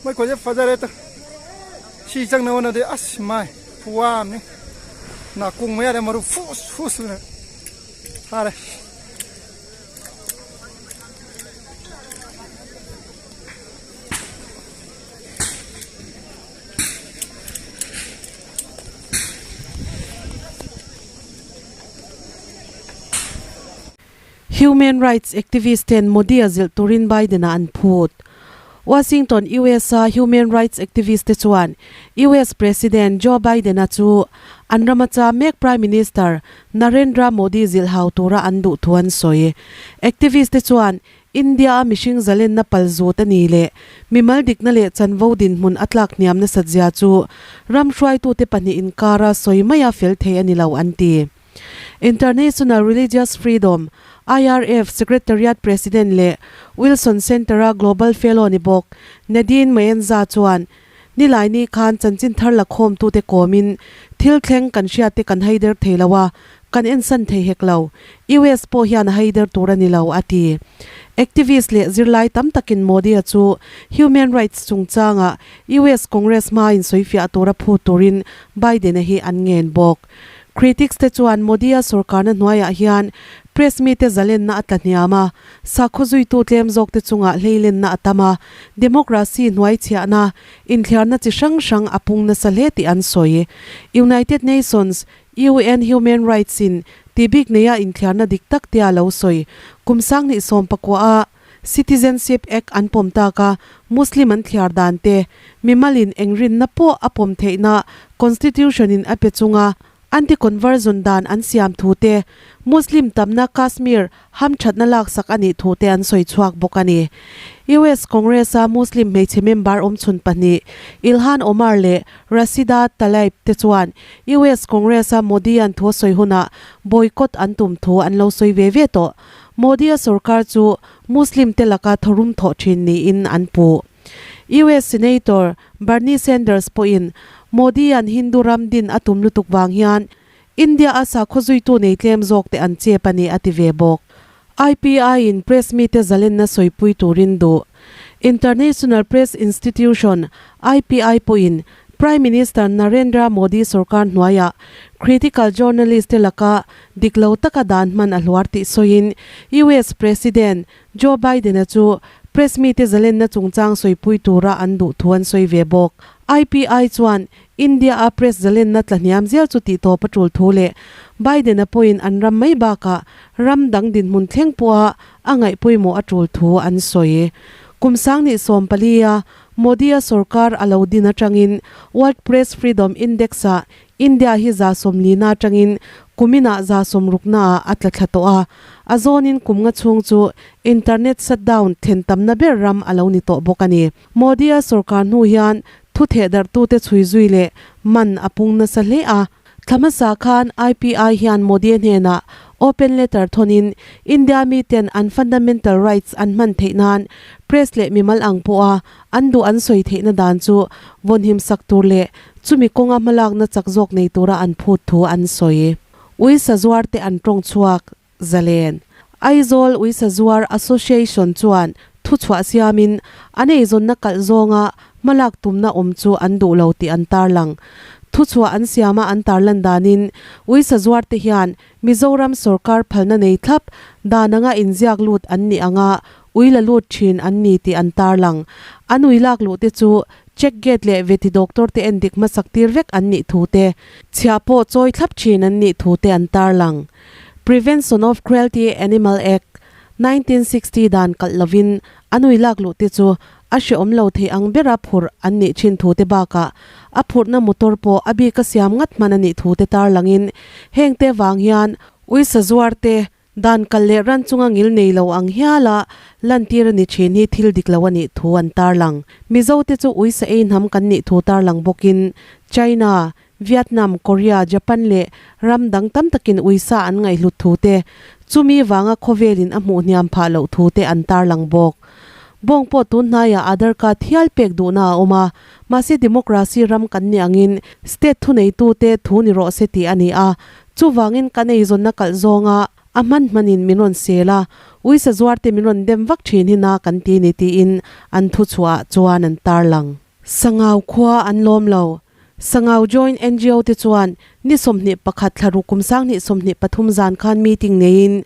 ꯃꯣꯏ ꯈꯣꯏꯁꯦ ꯐꯖꯔꯦ ꯇꯨ ꯁꯤ ꯆꯪꯅꯕ ꯍꯣꯠꯅꯕꯗꯤ ꯑꯁ ꯃꯥꯏ ꯈꯨꯋꯥ ꯑꯃꯅꯤ ꯅꯥꯀꯣꯡ ꯃꯌꯥꯗ ꯃꯔꯨ ꯐꯨꯁ ꯐꯨꯁ ꯐꯥꯔꯦ Human rights activist ten Modi a zilh turin Biden-a an phut. Washington, US-a human rights activist te chuan US President Joe Biden-a chu an rama cha mek Prime Minister Narendra Modi zilh hau tura an duh thu an sawi. Activist te chuan India-a mihring zalenna pal zut a ni leh mimal dikna leh chanvo dinhmun a tlak hniam nasat zia chu ram hruaitute pahnih inkara sawi maia fel thei a ni lo an ti. International Religious Freedom, IRF, Secretariat President leh Wilson Center-a Global Fellow ni bawk Nadine Maenza chuan Nilaini khan chanchin thar la khawmtute kawmin thil thleng kan hriatte kan haider thei lo a, kan ensan thei hek lo. US pawh hian a haider tur a ni lo, a ti. Activist leh zirlai tam takin Modi-a chu human rights chungchanga US Congress hmain sawifiah tura phut turin Biden-a hi an ngen bawk. Critics te chuan Modi-a sorkarna hnuaiah hian press mite zalenna a tla hniam a, sakhaw zuitu tlem zawkte chungah hleilenna a tam a, democracy hnuai chhiahna, inthliarna chi hrang hrang a pung nasa hle tih an sawi. United Nations, UN, Human Rights in ti bik neia inthliarna dik tak tia lo sawi kum sanghnih sawmpakua a Citizenship Act an pawm tak a, Muslim an thliar dan te, mimalin eng rinna pawh a pawm theihna Constitution in a pe chunga anti-conversion dan an siam thu te, Muslim tamna Kashmir hamthatna laksak a nih thu te an sawi chhuak bawk a ni. US Congress a Muslim hmeichhe member awmchhun pahnih Ilhan Omar leh Rashida Tlaib te chuan US Congress a Modi an thu a sawi hunah boycott an tum thu an lo sawi ve ve tawh. Modi-a sorkar chu Muslim te laka thawrum thawh thin niin an puh. US Senator Bernie Sanders pawhin Modi-a'n Hindu ram din a tum lutuk vang hian India-a sakhaw zuitu nei tlem zawk te an chep a ni a ti ve bawk. IPI-in press mite zalenna sawipui turin duh. International Press Institution, IPI, pawhin Prime Minister Narendra Modi sorkar hnuaiah critical journalist te laka dik lo taka dan hman a hluar tih sawiin US President Joe Biden-a chu press mite zalenna chungchang sawipui tura an duh thu an sawi ve bawk. IPI chuan India-a press zalenna tla hniam zel chu tih tawp a tul thu leh Biden-a pawhin an ram mai bakah ram dang dinhmun thleng pawha a ngaih pawimawh a tul thu an sawi. Kum sangni sawmpalia Modi-a sorkar a lo din atangin World Press Freedom Index-ah India hi za sawmlina atangin kuminah za sawmruknaah a tla thla tawh a, a zawnin kum nga chhung chu internet shutdown thlen tamna ber ram a lo ni tawh bawk a ni. Modi-a sorkar hnu hian thu thehdarhtute chhui zui leh man a pung nasa hle a. Thla hmasa khan IPI hian Modi hnenah open letter thawnin India miten an fundamental rights an hman theih nan press leh mimal ang pawha an duh an sawi theihna dan chu vawnhim sak tur leh chumi kawnga hmalakna chak zawk nei tura an phut thu an sawi. Uisa zuar te an tawng chhuak zalen. Aizawl Uisa Zuar Association chuan thuchhuah siamin an eizawnna kalh zawnga hmalak tumna awm chu an duh lo tih an tarlang. Thuchhuah an siama an tarlan danin Uisa zuarte hian Mizoram sorkar phalna nei thlap dan anga inziak lut an nih anga ui la lut thin an ni tih an tarlang. An ui lak luh te chu check gate leh veti doctor te endik hmasak tir vek an nih thu te, chhiah pawh chawi thlap thin an nih thu te an tarlang. Prevention of Cruelty Animal Act, 1960 dan kalh lovin a nui lak luh te chu a hrehawm lo thei ang bera phurh an nih thin thu te bakah a phurhna motor pawh a bika siam ngat hman a nih thu te tarlangin heng te vang hian uisa zuar te dan kalh leh ran chunga ngil nei lo ang hiala lantir a ni thin hi thil dik lo a nih thu an tarlang. Mizo te chu uisa ei hnam kan nih thu tarlang bawkin China, Vietnam, Korea, Japan leh ram dang tam takin uisa an ngaihhlut thu te, chumi vanga khawvelin a hmuh hniam phah loh thu te an tarlang bawk. Bawng pawh tun hnaiah Aadhaar card hial pek duhna a awm a, mahse democracy ram kan nih angin state thuneitute thu ni rawh se tih a ni a, chuvangin kan eizawnna kalh zawnga a hman hmanin min rawn sel a. Uisa zuar te min rawn dem vak thin hi na kan ti ni tiin an thuchhuah ah chuan an tarlang. Sangau khua an lawm lo. Sangau Joint ngo te chuan ni 21 thla ruk kum 2023 zan khan meeting neiin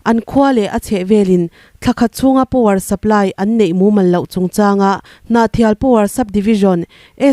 an khua leh a chheh velin thla khat chhunga power supply an neih mumal loh chungchanga Hnahthial Power Sub-Division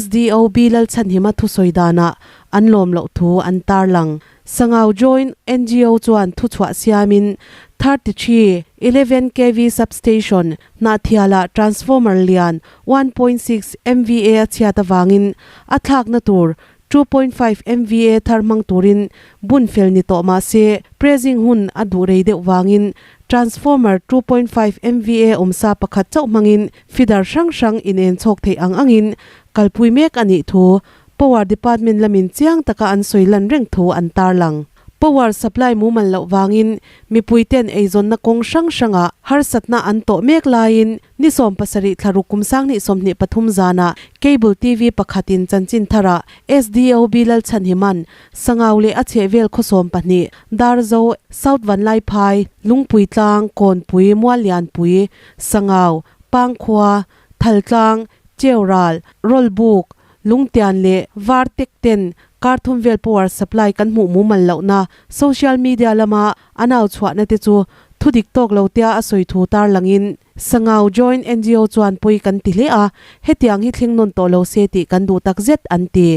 SDO Lalchhanhima thusawi danah an lawm loh thu an tarlang. Sangau Joint ngo chuan thuchhuah siamin 33, 11 kv substation Hnahthialah transformer lian 1.6 MVA a chhiat avangin a thlakna tur 2.5 MVA thar hmang turin bun fel ni tawh mah se pressing hun a duh rei deuh vangin transformer 2.5 MVA awmsa pakhat chauh hmangin feeder hrang hrang inen chhawk theih ang angin kalpui mek a nih thu Power Department lamin chiang taka an sawi lan reng thu an tarlang. Power supply mumal loh vangin mipuiten eizawnna kawng hrang hrangah harsatna an tawh mek laiin ni 17 thla ruk kum 2023 zanah Cable TV pakhatin chanchin tharah SDOB Lalchhanhiman Sangau leh a chhehvel khaw 12, Darzo, South Vanlaiphai, Lungpuitlang, Kawnpui, Muallianpui, Sangau, Pangkhua, Thaltlang, Cheural, Rawlbuk, Lungtian leh Vartek ten kar thum vel power supply kan hmuh mumal lohna social media lama a nau chhuahna te chu thu dik tawk lo tia a sawi thu tarlangin Sangau Joint ngo chuan pawi kan ti hle a, hetiang hi thleng nawn tawh lo se tih kan duh tak zet an ti.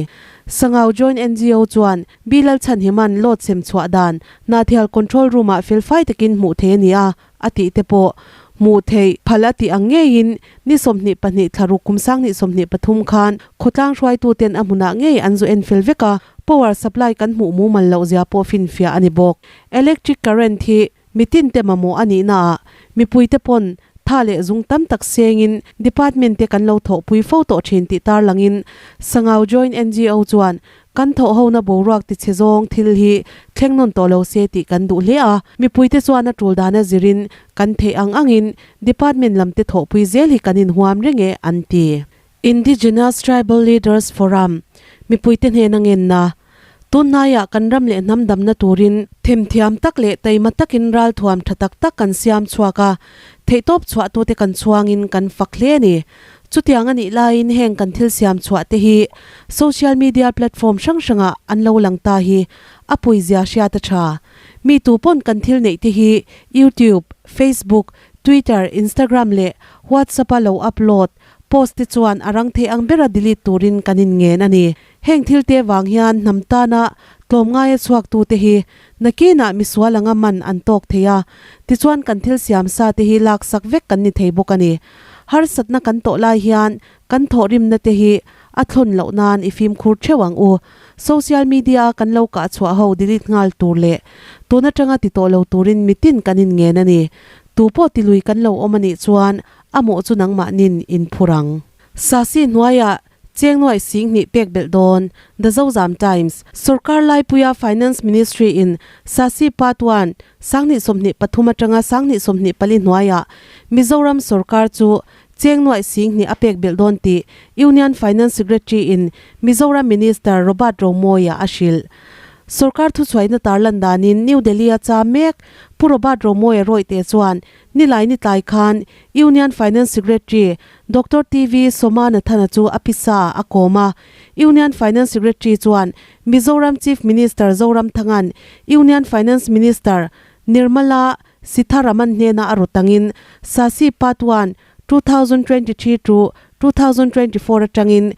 Sangau Joint ngo chuan Bilal Chhanhiman load sem chhuah dan Hnahthial Control Room ah felfai takin hmuh thei a ni a, a tih te pawh hmuh theih phal a tih ang ngeiin ni 22 thla ruk kum 2023 khan khawtlang hruaituten a hmunah ngei an zu en fel vek a, power supply kan hmuh mumal loh zia pawh finfiah a ni bawk. Electric current hi mitin te mamawh a nih naah mipuite pawn tha leh zung tam tak sengin department te kan lo thawhpui fo tawh thin tih tarlangin Sangau Joint ngo chuan Kan thawh hona boruak ti chhe zawng thil hi thleng nawn tawh lo se tih kan duh hle a, mipuite chuan a tul dana zirin kan theih ang angin department lam te thawhpui zel hi kan inhuam reng e, an ti. Indigenous Tribal Leaders Forum mipuite hnena ngenna, Tunhnaiah kan ram leh hnam damna turin themthiam tak leh taima takin ralthuam tha tak tak kan siam chhuak a, theihtawp chhuahtute kan chhuangin kan fak hle a ni. Chutiang a nih laiin heng kan thil siam chhuah te hi social media platform hrang hrangah an lo lang ta hi a puizia hriat a tha. Mi tu pawn kan thil neih te hi YouTube, Facebook, Twitter, Instagram leh WhatsApp a lo upload, post te chuan a rang thei ang bera delete turin kan inngen a ni. Heng thil te vang hian hnam tana tlawmngaia chhuak tu te hi nakinah misual anga man an tawk thei a, tichuan kan thil siam sa te hi laksak vek kan ni thei bawk a ni. Harsatna kan tawh lai hian kan thawhrimna te hi a thlawn loh nan i fimkhur theuh ang u. Social media a kan lo kah chhuah ho delete nghal tur leh tun atanga ti tawh lo turin mitin kan inngen a ni. Tu pawh tilui kan lo awm a nih chuan a mawh chu nangmahnin in phur ang. Sasi hnuaiah Cheng nuaih sing hnih pek belh dawn, The Zozam Times. Sorkar laipuia Finance Ministry in Sasi Part One, 2023 atanga 2024 hnuaiah Mizoram sorkar chu cheng nuaih sing hnih a pek belh dawn tih Union Finance Secretary in Mizoram Minister Robert Romawia a hrilh. Sorkar thuchhuaina tarlan danin New Delhi-a cham mek Pu Robert Romawia rawihte chuan Nilai ni tlai khan Union Finance Secretary Doctor TV Somanathana chu a pisa a kawm a. Union Finance Secretary chuan Mizoram Chief Minister Zoramthanga'n Union Finance Minister Nirmala Sitharaman hnena a rawt angin Sasi Part One, 2023 to 2024 atangin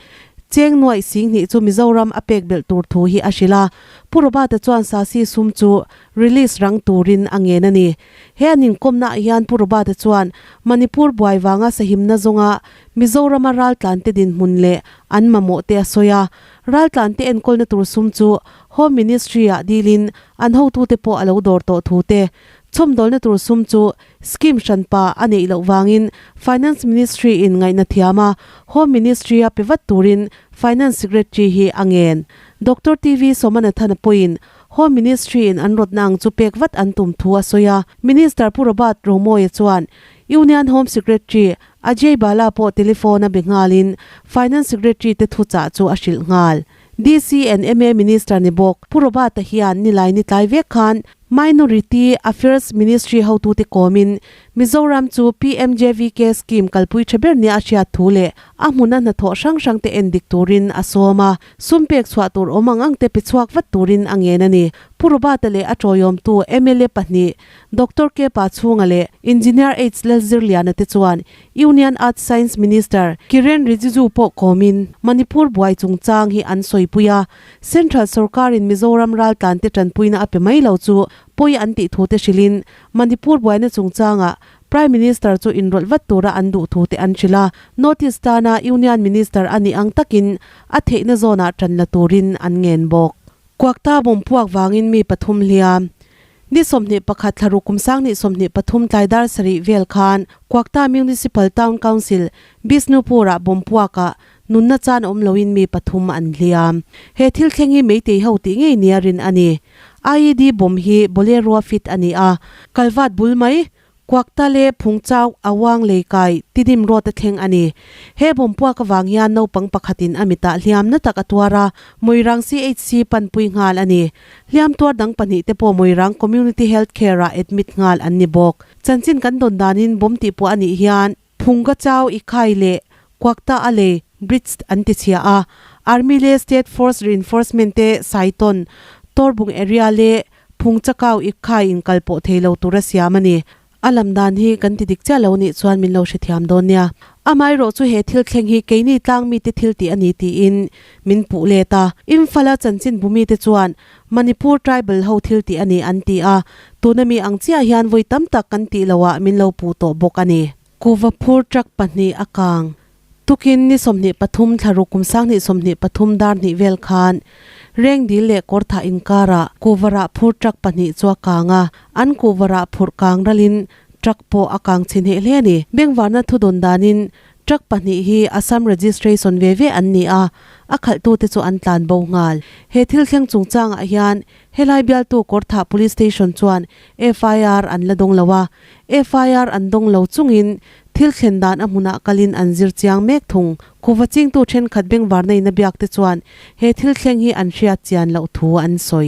cheng nuaih sing hnih chu Mizoram a pek belh tur thu hi a hrilh a. Pu Robert-a chuan Sasi sum chu release rang turin a ngen a ni. He an inkawmnaah hian Pu Robert-a chuan Manipur buai vanga sahimna zawnga Mizorama raltlante dinhmun leh an mamawh te a sawi a. Raltlante enkawlna tur sum chu Home Ministry-ah dilin an hotute pawh a lo dawr tawh thu te, chhawmdawlna tur sum chu scheme hranpa a neih loh vangin Finance Ministry-in ngaihna thiam a, Home Ministry-a pe vat turin Finance Secretary hi a ngen. Doctor TV Somanathana pawhin Home Ministry-in an rawtna ang chu pek vat an tum thu a sawi a. Minister Pu Robert Romawia chuan Union Home Secretary Ajay Bhalla pawh telephone a be nghalin Finance Secretary te thuchah chu a hrilh nghal. DC and ma Minister ni bawk Pu Robert-a hian nilai ni tlai vek khan Minority Affairs Ministry hotute kawmin Mizoram chu PMJVK scheme kalpui tha ber nia a hriat thu leh a hmuna hnathawh hrang hrang te endik turin a sawm a, sum pek chhuah tur awm ang ang te pe chhuak vat turin a ngen a ni. Pu Robert-a leh a tawiawmtu mla pahnih Doctor K Pachhunga leh Engineer H Lalzirliana te chuan Union Earth Science Minister Kiren Rijiju pawh kawmin Manipur buai chungchang hi an sawipui a, Central sorkarin Mizoram raltlante tanpuina a pe mai lo chu pawi an tih thute hrilhin Manipur buaina chungchangah Prime Minister chu inrawlh vat tura an duh thute an hrilh a, Notice tana Union Minister a nih ang takin a theihna zawnah tan la turin an ngen bawk. Kuakta bawmpuak vangin mi pathum hliam. Ni 21 thlaruk kum 2023 tlai dar sarih vel khan Kuakta Municipal Town Council, Bishnupur-ah bawmpuakah nunna chan awm loin mi pathum an hliam. He thil thleng hi Meitei ho tih ngei nia rin a ni. IED bomb hi Bolero fit a ni a, Kalvat bul mai Kuakta leh Phungchau Awang Leikai Tidim Road a thleng a ni. He bomb puak avang hian naupang pakhatin a mitah hliam na tak a tuar a, Moirang CHC panpui nghal a ni. Hliam tuar dang pahnih te pawh Moirang Community Health Care ah admit nghal an ni bawk. Chanchin kan dawn danin bomb tih puah a nih hian Phunga Chau Ikhai leh Kuakta a lei bridge an ti chhia a, Army leh State Force Reinforcement te Saitawn, Torbung area leh Phungchakau Ikhai inkal pawh thei lo tura siam a ni. A lam dan hi kan ti dik chiah lo nih chuan min lo hrethiam dawn nia. Amaherawh chu he thil thleng hi keini tlang mite thil tih a ni tiin min puh let a. Imphal-a chanchin bumite chuan Manipur tribal ho thil tih a ni an ti a, tuna mi ang chiah hian vawi tam tak kan tih loah min lo puh tawh bawk a ni. Kuva phur truck pahnih a kang. Tukin ni 23 thlaruk kum 2023 dar hnih vel khan Rengdil leh Kawrthah inkarah kuva rah phur truck pahnih chu a kang a, an kuva rah phurh kang ralin truck pawh a kang chhe hneh hle a ni. Bengvarna thudawn danin Truck pahnih hi Assam registration ve ve an ni a, a khalhtute chu an tlan bo nghal. He thil thleng chungchangah hian helai bialtu Kawrthah Police Station chuan FIR an la dawng lo a, FIR an dawng lo chungin thil thlen dan a hmunah kalin an zir chiang mek thung. Kuhva chingtu thenkhat bengvarna in a biak te chuan he thil thleng hi an hriat chian loh thu an sawi.